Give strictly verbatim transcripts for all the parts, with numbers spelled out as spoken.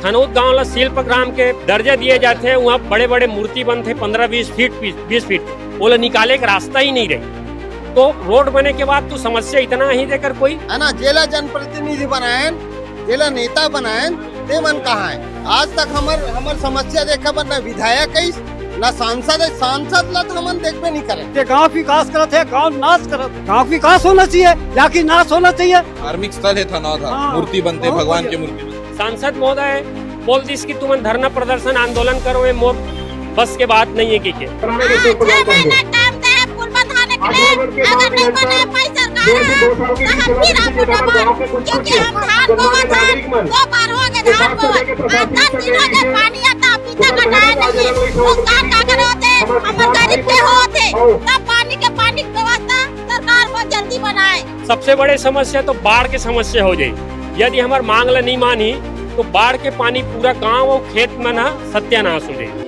थनौद गांव ला शिल्प ग्राम के दर्जा दिए जाथे, वहाँ बड़े बड़े मूर्ति बनथे, पन्द्रह बीस फीट, बीस फीट, ओला निकाले के रास्ता ही नहीं रही। तो रोड बने के बाद तो समस्या इतना ही देकर कोई है ना, जेला जनप्रतिनिधि बनायन, जेला नेता बनायन, ते मन कहाँ है? आज तक हमर हमर समस्या देखे बर ना विधायक है, ना सांसद है। सांसद ला तो हमन देखबे नहीं करे। ते गांव विकास करत है, गांव नाश करत है। गांव विकास होना चाहिए, या कि नाश होना चाहिए? धार्मिक स्थल है थनौद, हाँ, मूर्ति बनते, बहुत भगवान बढ़िया। की मूर्ति बनते। सांसद महोदय बोल दिस कि तुमन धरना प्रदर्शन आंदोलन करो, ये मोर बस के बात नहीं है कि के। छह महीना टाइम दे है पुल बंधाने के लिए, अगर नहीं बना पाई सरकार है, तो हम फिर आपको डबल, क्योंकि हम धान बोवत हन, दो बार हो गए धान बोवत, आठ दस दिन हो गए पानी आता, अभी तक हटाया नहीं। रोजगार का करे होते, हमर गरीब के होते, तब पानी के, पानी की व्यवस्था सरकार बहुत जल्दी बनाए। सबसे बड़े समस्या तो बाढ़ के समस्या हो जाए। यदि हमार मांग ला नहीं मानी, तो बाढ़ के पानी पूरा गांव और खेत में ना सत्यानाश हो जाए।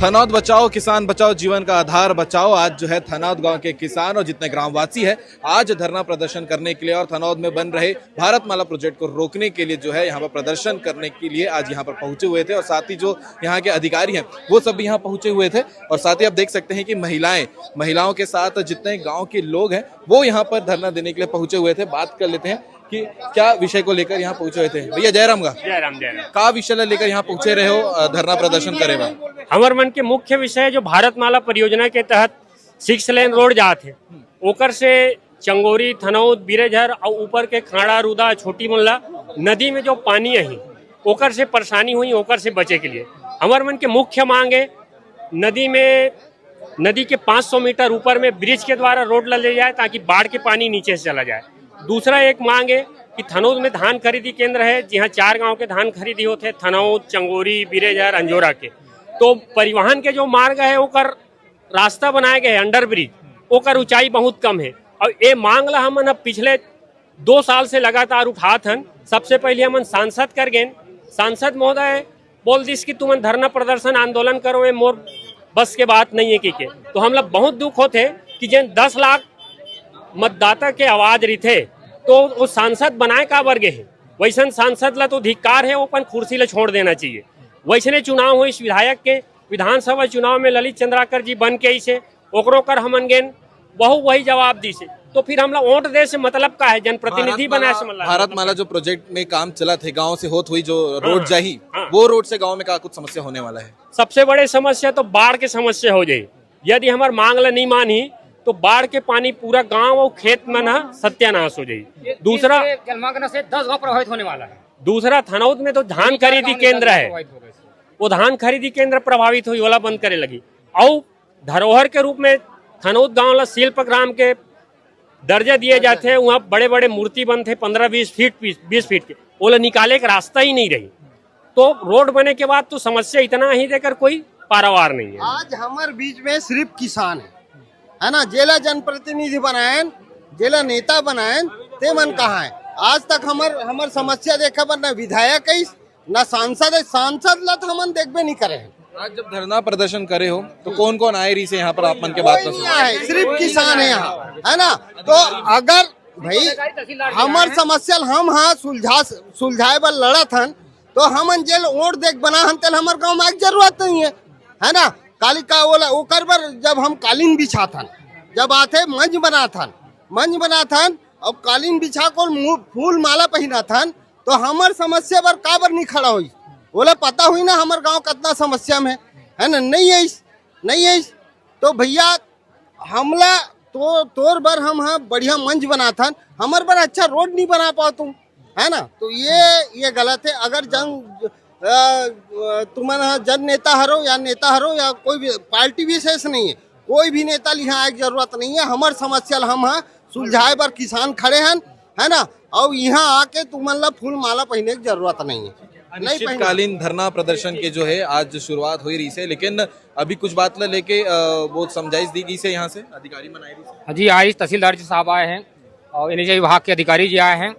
थनौद बचाओ, किसान बचाओ, जीवन का आधार बचाओ। आज जो है थनौद गांव के किसान और जितने ग्रामवासी हैं, आज धरना प्रदर्शन करने के लिए और थनौद में बन रहे भारत माला प्रोजेक्ट को रोकने के लिए जो है यहाँ पर प्रदर्शन करने के लिए आज यहाँ पर पहुंचे हुए थे। और साथ ही जो यहाँ के अधिकारी हैं, वो सब भी यहाँ पहुंचे हुए थे। और साथ ही आप देख सकते हैं कि महिलाएं, महिलाओं के साथ जितने गांव के लोग हैं, वो यहाँ पर धरना देने के लिए पहुंचे हुए थे। बात कर लेते हैं कि क्या विषय को लेकर यहाँ पहुंचे हुए थे। भैया, जयराम का जयराम, जयराम। का विषय ला लेकर यहाँ पहुंचे रहे हो, अ, धरना प्रदर्शन करे हुए? हमर मन के मुख्य विषय जो भारत माला परियोजना के तहत सिक्स लेन रोड जात है, ओकर से चंगोरी, थनौद, बिरेझर और ऊपर के खाड़ा, रुदा, छोटी मुल्ला नदी में जो पानी है, ओकर से परेशानी हुई, ओकर से बचे के लिए हमर मन के मुख्य मांग है, नदी में, नदी के पाँच सौ मीटर ऊपर में ब्रिज के द्वारा रोड ला ले जाए, ताकि बाढ़ के पानी नीचे से चला जाए। दूसरा एक मांग है कि थनौद में धान खरीदी केंद्र है, जिहाँ चार गांव के धान खरीदी होते, थनौद, चंगोरी, बिरेझर, अंजोरा के, तो परिवहन के जो मार्ग है, ओकर रास्ता बनाए गए है, अंडर ब्रिज, ओकर ऊंचाई बहुत कम है। और ये मांग ला हमन अब पिछले दो साल से लगातार उठात हन। सबसे पहले हमन सांसद कर गेन, सांसद महोदय बोल दिस कि तुमन धरना प्रदर्शन आंदोलन करो, ये मोर बस के बात नहीं है कि के। तो हमला बहुत दुख होथे कि जेन दस लाख मतदाता के आवाज रहिथे, तो वो सांसद बनाए काबर गे हे? वैसन सांसद ला तो धिक्कार है, वो अपन कुर्सी ला छोड़ देना चाहिए। वैसने चुनाव हो इस विधायक के, विधानसभा चुनाव में ललित चंद्राकर जी बन के इसे ओकरो कर हमन गेन, वहू वही जवाब दिसे। तो फिर हमला वोट दे से मतलब का है, जनप्रतिनिधि बनाए से मतलब? भारत माला जो प्रोजेक्ट में काम चलत है, गांव से होत हुई जो रोड हाँ, जाही, हाँ। वो रोड से गांव में का कुछ समस्या होने वाला है? सबसे बड़े समस्या तो बाढ़ के समस्या हो जाए। यदि हमार मांग ला नहीं मानी, तो बाढ़ के पानी पूरा गांव और खेत में ना सत्यानाश हो जाए। दूसरा, जलमग्न से दस गांव प्रभावित होने वाला है। दूसरा, थनौद में तो धान खरीदी केंद्र है, वो धान खरीदी केंद्र प्रभावित हुई, ओला बंद करे लगी। और धरोहर के रूप में थनौद गांव ला शिल्प ग्राम के दर्जा दिए जाते हैं, वहाँ बड़े बड़े मूर्ति बनते हैं, पन्द्रह बीस फीट, बीस फीट के, ओला निकाले के रास्ता ही नहीं रही। तो रोड बने के बाद तो समस्या इतना ही देकर कोई पारावार नहीं है। आज हमर बीच में सिर्फ किसान है, है ना? जेला जनप्रतिनिधि बनायन, जेला नेता बनायन, ते मन कहाँ है? आज तक हमर हमर समस्या देखे बर ना विधायक है, ना सांसद है। सांसद ला तो हमन देखबे नहीं करे हैं। आज जब धरना प्रदर्शन करे हो, तो कौन कौन आए रही से यहाँ पर आप मन के बात कोई नहीं आए, सिर्फ किसान है यहाँ, है ना? तो अगर भाई हमर समस्या ल हम हाँ सुलझा सुलझाए बर लड़त हन, तो हमन जेल वोट देख बना हन, तेल हमर गांव में आए के जरूरत नहीं है, है ना? काली का ओला ओकर बर जब हम कालीन बिछाथन, जब आथे मंच बनाथन, मंच बनाथन और कालीन बिछा को मु-, फूल माला पहिनाथन, तो हमर समस्या बर काबर नहीं खड़ा होई? ओला पता हुई ना हमर गांव कितना समस्या में है, है ना? नहीं है इस, नहीं है इस। तो भैया हमला तो तोर बर हम हाँ बढ़िया मंच बनाथन, हमर बर अच्छा रोड नहीं बना पाओ तुम, है ना? तो ये ये गलत है। अगर जन अ, अ, तुमन ह जन नेता हरो या नेता हरो या कोई भी पार्टी विशेष नहीं है, कोई भी नेता ल यहाँ आए के जरूरत नहीं है। हमर समस्या ल हम ह सुलझाए बर किसान खड़े हन, है ना? और यहाँ आके तुमन ला फूल माला पहने की जरूरत नहीं है। नहीं पहने। अनिश्चितकालीन धरना प्रदर्शन के जो है आज शुरुआत हो रही है, लेकिन अभी कुछ बात ला लेके, अ, वो समझाइश दी गई से यहाँ से अधिकारी मन आए रही से। हाँ जी, आज तहसीलदार जी साहब आए हैं और एनएचआई विभाग के अधिकारी जी आए हैं।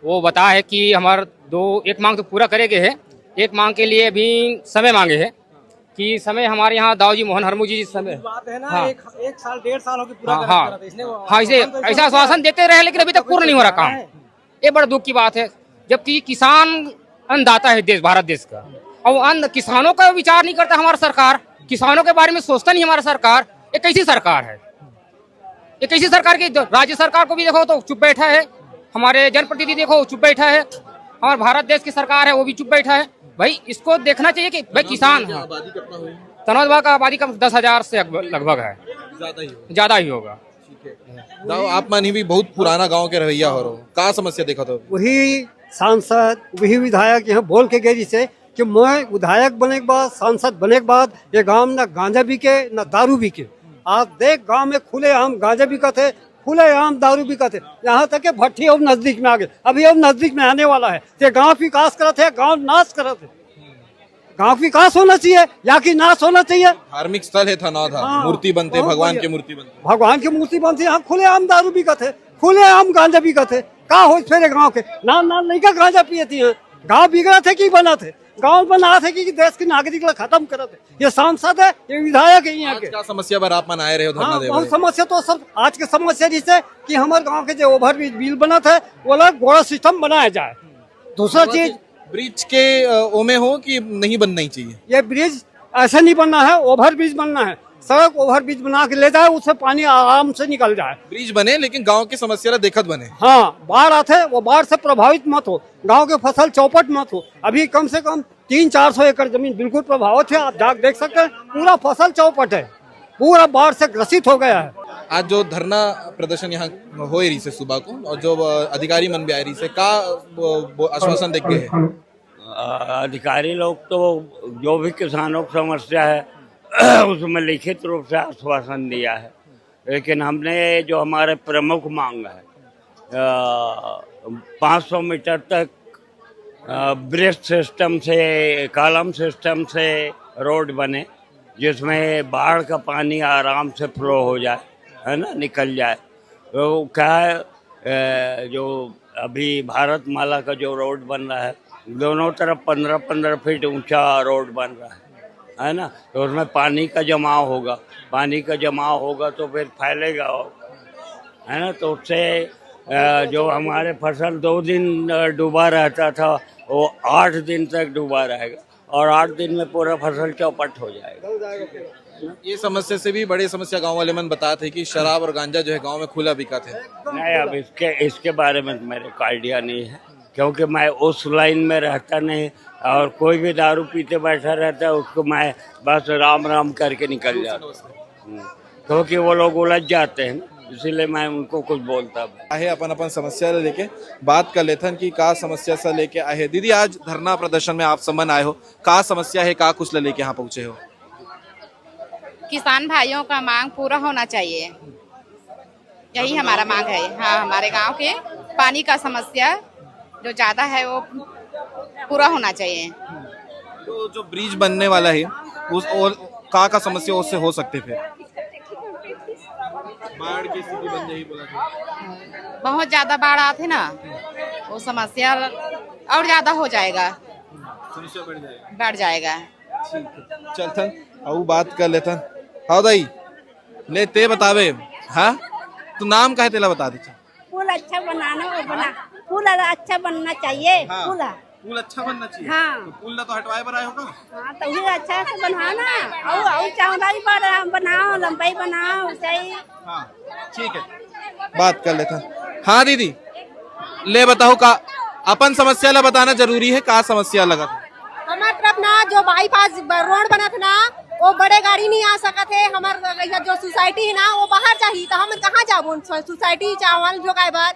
वो बता है कि हमार दो, एक मांग तो पूरा करे गए है, एक मांग के लिए अभी समय मांगे है कि समय हमारे यहाँ दाऊ जी मोहन हरमू जी समय। बात है ना, हाँ। एक, एक साल, डेढ़ साल हो गए पूरा हाँ, करत, हाँ। करत, इसने वो हाँ, इसे आश्वासन तो ऐसा ऐसा आश्वासन देते रहे, लेकिन अभी तक पूर्ण नहीं हो रहा काम। है। ये बड़ा दुख की बात है। जबकि किसान अन्नदाता है देश, भारत देश का, और अन्न किसानों का विचार नहीं करता हमारा सरकार, किसानों के बारे में सोचता नहीं हमारा सरकार। ये कैसी सरकार है? ये कैसी सरकार की? राज्य सरकार को भी देखो तो चुप बैठा है, हमारे जनप्रतिनिधि देखो चुप बैठा है, हमारे भारत देश की सरकार है वो भी चुप बैठा है। भाई, इसको देखना चाहिए कि भाई, किसान है। तनौद बाग का आबादी कम दस हजार से लगभग है। ज्यादा ही होगा। ठीक है। दाऊ, आप मन ही भी बहुत पुराना गांव के रहवैया हो रहो, का समस्या देखत हो? वही सांसद, वही विधायक यहाँ बोल के गए जिसे कि मैं विधायक बने के बाद, सांसद बने के बाद ये गांव में ना गांजा बिके, ना दारू बिके। आज देख, गांव में खुलेआम गांजा बिकत है, खुलेआम दारू बिकत है, यहाँ तक कि भट्टी अब नजदीक में आ गए, अभी अब नजदीक में आने वाला है। ये गांव विकास करत है, गांव नाश करत है। गांव विकास होना चाहिए या कि नाश होना चाहिए? धार्मिक स्थल है तनौद हा, हाँ, मूर्ति बनते, बहुत भगवान बढ़िया। की मूर्ति बनते। भगवान की मूर्ति बनती है, यहाँ खुलेआम दारू बिकत है, खुलेआम गांजा बिकत है। का हो फिर गांव के? नान नान लइका गांजा पियती हैं। गांव बिगड़त है कि बनत है? गांव बनात है कि देश के नागरिक ला खत्म करत है? ये सांसद है, ये विधायक है यहाँ आज के। का समस्या पर आप मन आए रहे हो धरना हाँ, देवे? बहुत समस्या तो सब आज के समस्या जिससे कि हमारे गांव के जो ओवर ब्रिज बिल बनत है, वो लोग गोड़ा सिस्टम बनाया जाए। दूसरा चीज, ब्रिज के, अ, ओमे हो कि नहीं बनना ही चाहिए? ये ब्रिज ऐसे नहीं बनना है, ओवर ब्रिज बनना है। सड़क ओवर ब्रिज बना के ले जाए, उससे पानी आराम से निकल जाए। ब्रिज बने, लेकिन गांव की समस्या ला देखत बने। हाँ, बाढ़ आथे, वो बाढ़ से प्रभावित मत हो, गांव के फसल चौपट मत हो। अभी कम से कम तीन चार सौ एकड़ जमीन बिल्कुल प्रभावित है, आप जाके देख सकते हैं, पूरा फसल चौपट है, पूरा बाढ़ से ग्रसित हो गया है। आज जो धरना प्रदर्शन यहाँ होए रहिसे सुबह को, और जो, अ, अधिकारी मन भी आए रहिसे, का, अ, वो आश्वासन दे के गए हैं? अ, अधिकारी लोग तो जो भी किसानों की समस्या है, उसमें लिखित रूप से आश्वासन दिया है, लेकिन हमने जो हमारे प्रमुख मांग है, अ, पाँच सौ मीटर तक, अ, ब्रिज सिस्टम से, कॉलम सिस्टम से रोड बने, जिसमें बाढ़ का पानी आराम से फ्लो हो जाए, है ना, निकल जाए। तो क्या है, अ, जो अभी भारत माला का जो रोड बन रहा है, दोनों तरफ पन्द्रह पन्द्रह फीट ऊंचा रोड बन रहा है, है ना, तो उसमें पानी का जमाव होगा, पानी का जमाव होगा तो फिर फैलेगा वो, है ना, तो उससे, अ, जो हमारे फसल दो दिन, अ, डूबा रहता था, वो आठ दिन तक डूबा रहेगा और आठ दिन में पूरा फसल चौपट हो जाएगा। ये समस्या से भी बड़ी समस्या गांव वाले मन बताते हैं कि शराब और गांजा जो है गांव में खुला बिकाते हैं। नहीं, अब इसके, इसके बारे में तो मेरे को आइडिया नहीं है, क्योंकि मैं उस लाइन में रहता नहीं, और कोई भी दारू पीते बैठा रहता है, उसको मैं बस राम राम करके निकल जाता हूँ। हम्म। क्योंकि वो लोग उलझ जाते हैं ना, इसीलिए मैं उनको कुछ बोलता भी। आहे अपन अपन समस्या ले लेके बात कर लेथन कि का समस्या से लेके आए हैं। दीदी, आज धरना प्रदर्शन में आप समन आए हो, का समस्या है, का कुछ ले लेके यहाँ पहुँचे हो? किसान भाइयों का मांग पूरा होना चाहिए, यही हमारा मांग है। हाँ, हमारे गांव के पानी का समस्या जो ज्यादा है वो पूरा होना चाहिए। तो जो ब्रिज बनने वाला है, उस और का का समस्या उससे हो सकते फिर? बाढ़ की स्थिति बन जाही बोला था। बहुत ज्यादा बाढ़ आथे ना, वो समस्या और ज्यादा हो जाएगा, समस्या बढ़ जाएगा। बढ़ जाएगा। ठीक है, चलथन, अउ बात कर लेथन। हाँ दाई, ले ते बतावे, हाँ, तू नाम का है तेला बता दे। पुल अच्छा बनाना, वो बना, पुल अच्छा बनना चाहिए, हाँ, पुल। पुल अच्छा बनना चाहिए। हाँ। तो पुल ला तो हटवाए बर आए हो का? हाँ, तो उही अच्छा से बनवाना, अउ, अउ चौड़ाई पर बनाओ, लंबाई बनाओ, ऊंचाई। हाँ, ठीक है, बात कर लेथन। हाँ दीदी, ले बताओ का अपन समस्या ला बताना जरूरी है, का समस्या लगत हे? हमर तरफ ना जो बाईपास ब-, रोड बनत हे ना, वो बड़े गाड़ी नहीं आ सकत हे। हमर इधर जो सोसाइटी है ना, वो बाहर जाही, तो हम कहाँ जाबो? सो-, सोसाइटी चावल जोगाए बर,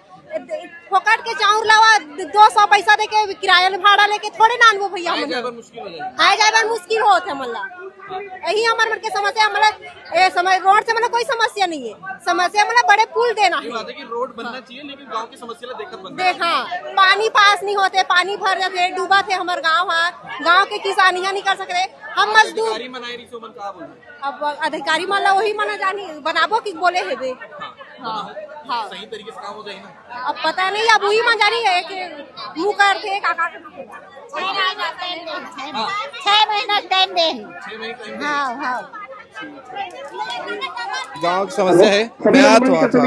फोकट के चाउर लावा, दो सौ पैसा दे के किराया भाड़ा लेके थोड़े ना आनबो भैया आए हमन। जाए बर मुश्किल हो जाए। आए जाए बर मुश्किल होत हे हमन ला। यही हमर मन के समस्या, हमन ला, ए, समय, रोड से हमन ला कोई समस्या नहीं है। समस्या हमन ला बड़े पुल देना ये है। बात है कि रोड बनना चाहिए, लेकिन गांव की समस्या ला देखत बनना देख, चाहिए। हाँ, पानी पास नहीं होते, पानी भर जाते, डूबा थे हमर गांव, हाँ, गांव के किसान यहाँ निकल सकते, हम मजदूर। अधिकारी मन आए रहिसे, ओमन का बोले? अब अधिकारी मन ला वही मन जानी, बनाबो कि बोले हे बे। हाँ, हाँ। सही तरीके से काम हो जाए ना। अब पता नहीं, अब वही मन जानी है कि मुंह कर थे, का, का। छह महीना टाइम दे। छह महीने टाइम दे। हाँ, हाँ। गांव की समस्या है, मैं हाथ, हाथ, हाथ।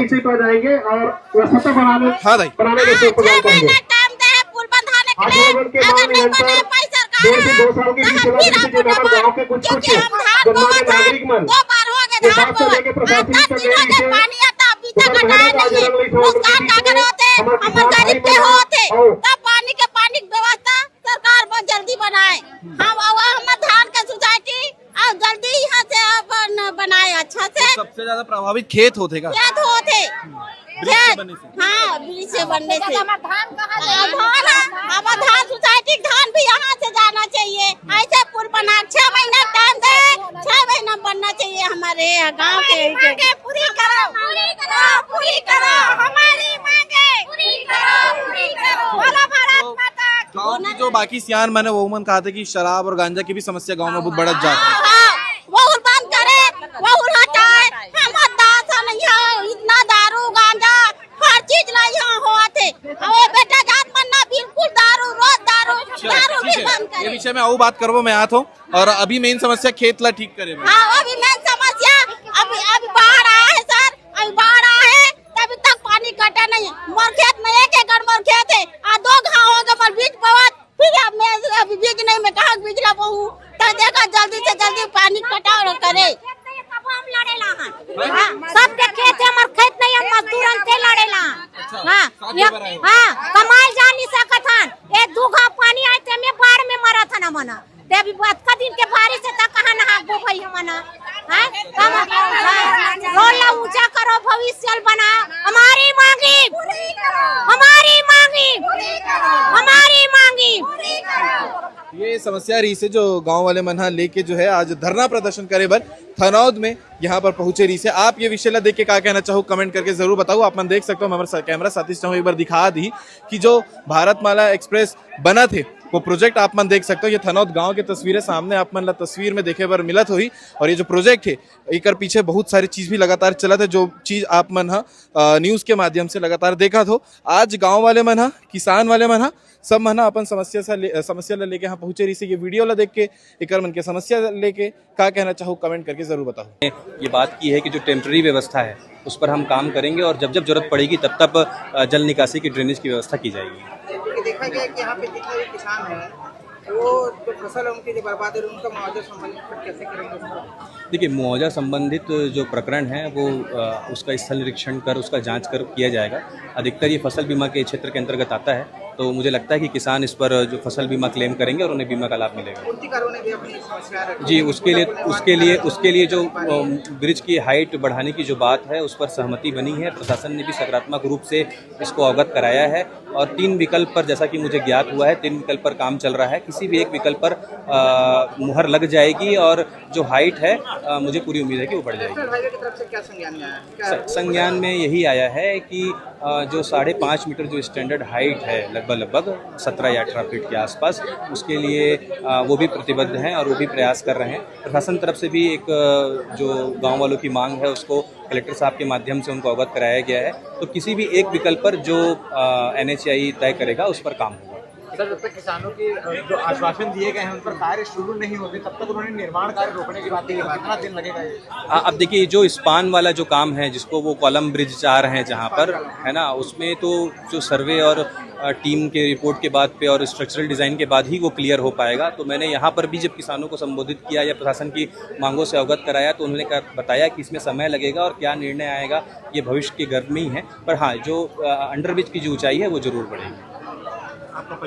हाँ दाई। हाँ, छह महीना टाइम दे, पुल बंधा आज निकले। अगर नहीं बना पाई सरकार, डेढ़ से दो साल के तो हम बीच फिर चला आपको जैसे कि हमारे बताएं, गांव के कुछ क्योंकि कुछ हम धान गणमान्य बोवत हैं, नागरिक मन दो बार हो गए ये धान बात को बोवत, लेके प्रशासनिक दस दिन हो गए, संवेदन पानी आता, अभी तक हटाए नहीं है। नुकसान का करे होते, हमारे गरीब के होते, तब पानी के, पानी की व्यवस्था सरकार बहुत जल्दी बनाए। हम, अब हमारे धान के सोसाइटी और जल्दी यहाँ से अपन बनाए अच्छा से। तो सबसे ज्यादा प्रभावित खेत होते का? खेत होते। ब्रिज से बनने से? हाँ, ब्रिज से बनने से। हमारा धान कहाँ जाए? धान है, हमारा धान सोसाइटी धान भी यहाँ से जाना चाहिए। ऐसे पुल बना, छह महीना टाइम दे, छह महीना बनना चाहिए हमारे यहाँ गाँव के। मांगे पूरी करो, पूरी करो, पूरी करो, हमारी मांगे पूरी करो, पूरी करो। बोलो भारत माता की। गांव की जो बाकी सियान मन है, वो मन कहा थे कि शराब और गांजा की भी समस्या गांव में बहुत बढ़त जात है। हाँ, हाँ, वो बंद करे, वो हटाए। हम दास नहीं है, इतना दारू गांजा हर चीज ला यहाँ होत हे। अब ये बेटा जात मन ना बिल्कुल दारू, रोज दारू, दारू भी बंद करे। ये विषय में आऊ बात करबो मैं आत हूँ। और अभी मेन समस्या खेत ला ठीक करे बर। हाँ, अभी मेन समस्या, अभी, अभी बाढ़ आया है सर, अभी बाढ़ आया है, तभी तक पानी कटा नहीं। मोर खेत में एक एकड़ मोर खेत है, आ दो घाव हो गए, मोर बीज बोवत, फिर अब मैं अभी बीज नहीं, मैं कहाँ बीज ला बोऊँ? तो देखो जल्दी से जल्दी पानी कटाव करे। तब हम लड़े ला हन। हाँ, सबके खेत है, हमर खेत नहीं, हम मजदूर हन, ते लड़े ला हन। हाँ, हाँ, कमाए जा नहीं सकत हन। ए दू घाव पानी आए ते में बाढ़ में मरत हन हमन। ते अभी अतका दिन के बारिश है, त कहाँ नहाबो भाई हमन? हैं? कम, हाँ, रोड ला ऊंचा करो, भविष्य बना। हमारी मांगी, हमारी मांगी, हमारी मांगी। ये समस्या रहिसे जो गांव वाले मन ह लेके जो है आज धरना प्रदर्शन करे बर थनौद में यहाँ पर पहुंचे रहिसे। आप ये विषय ला देख के का कहना चाहो, कमेंट करके जरूर बताओ। आप मन देख सकते हो, हमर सा-, कैमरा साथी से चाहो एक बार दिखा दी कि जो भारत माला एक्सप्रेस बनत हे, वो प्रोजेक्ट आप मन देख सकते हो। ये थनौद गांव के तस्वीर है, सामने आप मन ला तस्वीर में देखे बर मिलत होही। और ये जो प्रोजेक्ट है, एकर पीछे बहुत सारी चीज भी लगातार चलत है, जो चीज आप मन ह, अ, न्यूज के माध्यम से लगातार देखत हो। आज गांव वाले मन ह, किसान वाले मन ह, सब मन ह अपन समस्या से ले, समस्या ला लेके यहाँ पहुंचे रहिसे। ये वीडियो ला देख के, एकर मन के समस्या लेके का कहना चाहो, कमेंट करके जरूर बताओ। ये बात की है कि जो टेम्परेरी व्यवस्था है, उस पर हम काम करेंगे और जब जब जरूरत पड़ेगी, तब तब, अ, जल निकासी की, ड्रेनेज की व्यवस्था की जाएगी। क्योंकि देखा गया है कि यहाँ पे जितने भी किसान हैं, वो जो फसल है उनकी जो बर्बाद है, उनका मुआवजा संबंधित कुछ कैसे करेंगे उसको? देखिए, मुआवजा संबंधित जो प्रकरण है, वो, अ, उसका स्थल निरीक्षण कर, उसका जांच कर किया जाएगा। अधिकतर ये फसल बीमा के क्षेत्र के अंतर्गत आता है, तो मुझे लगता है कि किसान इस पर जो फसल बीमा क्लेम करेंगे और उन्हें बीमा का लाभ मिलेगा। मूर्तिकारों ने भी अपनी समस्या रखी जी, है। उसके लिए, उसके लिए, उसके लिए जो, अम, ब्रिज की हाइट बढ़ाने की जो बात है, उस पर सहमति बनी है। प्रशासन ने भी सकारात्मक रूप से इसको अवगत कराया है और तीन विकल्प पर, जैसा कि मुझे ज्ञात हुआ है, तीन विकल्प पर काम चल रहा है। किसी भी एक विकल्प पर, अ, मुहर लग जाएगी और जो हाइट है, अ, मुझे पूरी उम्मीद है कि वो बढ़ जाएगी। नेशनल हाईवे की तरफ से क्या संज्ञान में आया है? क्या स-, संज्ञान में यही आया है कि, अ, जो साढ़े पाँच मीटर जो स्टैंडर्ड हाइट है, लगभग, लगभग सत्रह या अठारह फीट के आसपास, उसके लिए, अ, वो भी प्रतिबद्ध हैं और वो भी प्रयास कर रहे हैं। प्रशासन तरफ से भी एक, अ, जो गांव वालों की मांग है, उसको कलेक्टर साहब के माध्यम से उनको अवगत कराया गया है। तो किसी भी एक विकल्प पर जो, अ, एनएचएआई तय करेगा, उस पर काम होगा। सर, जब तक किसानों के, अ, जो आश्वासन दिए गए हैं, उन पर कार्य शुरू नहीं होते, तब तक उन्होंने निर्माण कार्य रोकने की बात कही है। कितना दिन लगेगा ये? आ, अब देखिए, जो स्पान वाला जो काम है, जिसको वो कॉलम ब्रिज चाह रहे हैं जहाँ पर, है ना, उसमें तो जो सर्वे और, अ, टीम के रिपोर्ट के बाद पे और स्ट्रक्चरल डिज़ाइन के बाद ही वो क्लियर हो पाएगा। तो मैंने यहाँ पर भी जब किसानों को संबोधित किया या प्रशासन की मांगों से अवगत कराया, तो उन्होंने कहा, बताया कि इसमें समय लगेगा और क्या निर्णय आएगा, ये भविष्य के गर्भ में ही है। पर हाँ, जो, अ, अंडरब्रिज की जो ऊंचाई है, वो जरूर बढ़ेगी।